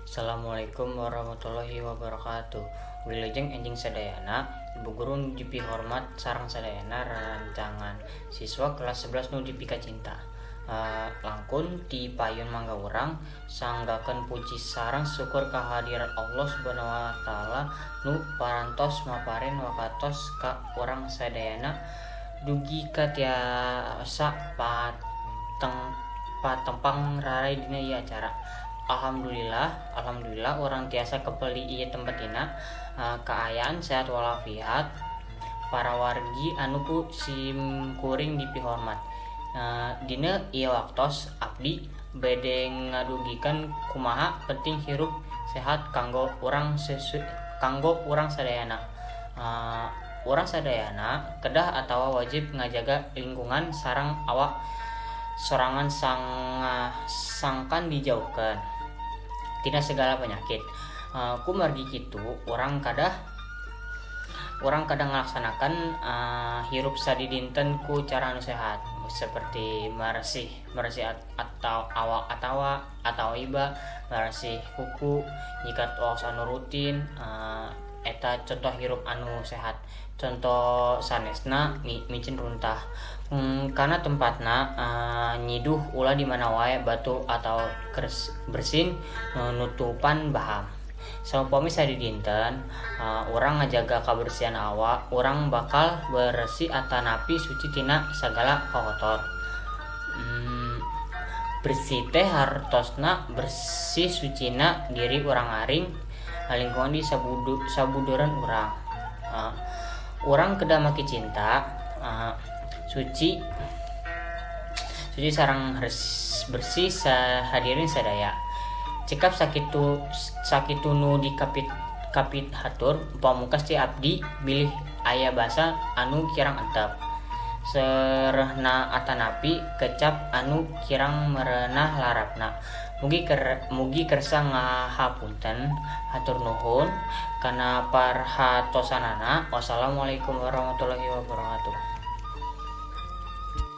Assalamualaikum warahmatullahi wabarakatuh. Wilujeng enjing sadayana, Ibu guru nu dipihormat sareng sadayana rerencangan siswa kelas 11 nu dipikacinta. Langkun ti payun mangga urang sanggakeun puji sareng syukur kehadirat Allah Subhanahu wa taala nu parantos maparin wakatos ka urang sadayana dugi ka tiasa patempang raray dina ieu acara. Alhamdulillah, alhamdulillah urang tiasa kepel di ieu tempatina kaayaan sehat walafiat para wargi anu ku simkuring dipihormat. Dina ieu waktos abdi bade ngadugikeun kumaha penting hirup sehat kanggo urang sadayana. Urang sadayana kedah atawa wajib ngajaga lingkungan sareng awak sorangan sangkan dijauhkeun tina segala penyakit. Kumargi kitu urang kedah ngalaksanakeun hirup sadidinten ku cara anu sehat seperti meresih meresih atau awak atawa atau iba meresih kuku, nyikat waos anu rutin, eta contoh hirup anu sehat. Contoh sanesna micin runtah kana tempatna, nyiduh ulah di mana wae batu atau bersin nutupan baham. Saupami sadidinten urang ngajaga kabersihan awak, urang bakal beresih atanapi suci tina sagala kakotor. Bersih teh hartosna bersih sucina diri urang aring lingkungan di sabudureun urang. Urang kedah make cinta, suci suci sareng bersih sahadirin sadaya. Cekap sakitu nu dikapit kapit hatur pamungkas ti abdi bilih aya basa anu kirang entep serehna atanapi kecap anu kirang merenah larapna, mugi kersa ngahapunten. Hatur nuhun kana perhatosanana. Wassalamualaikum warahmatullahi wabarakatuh.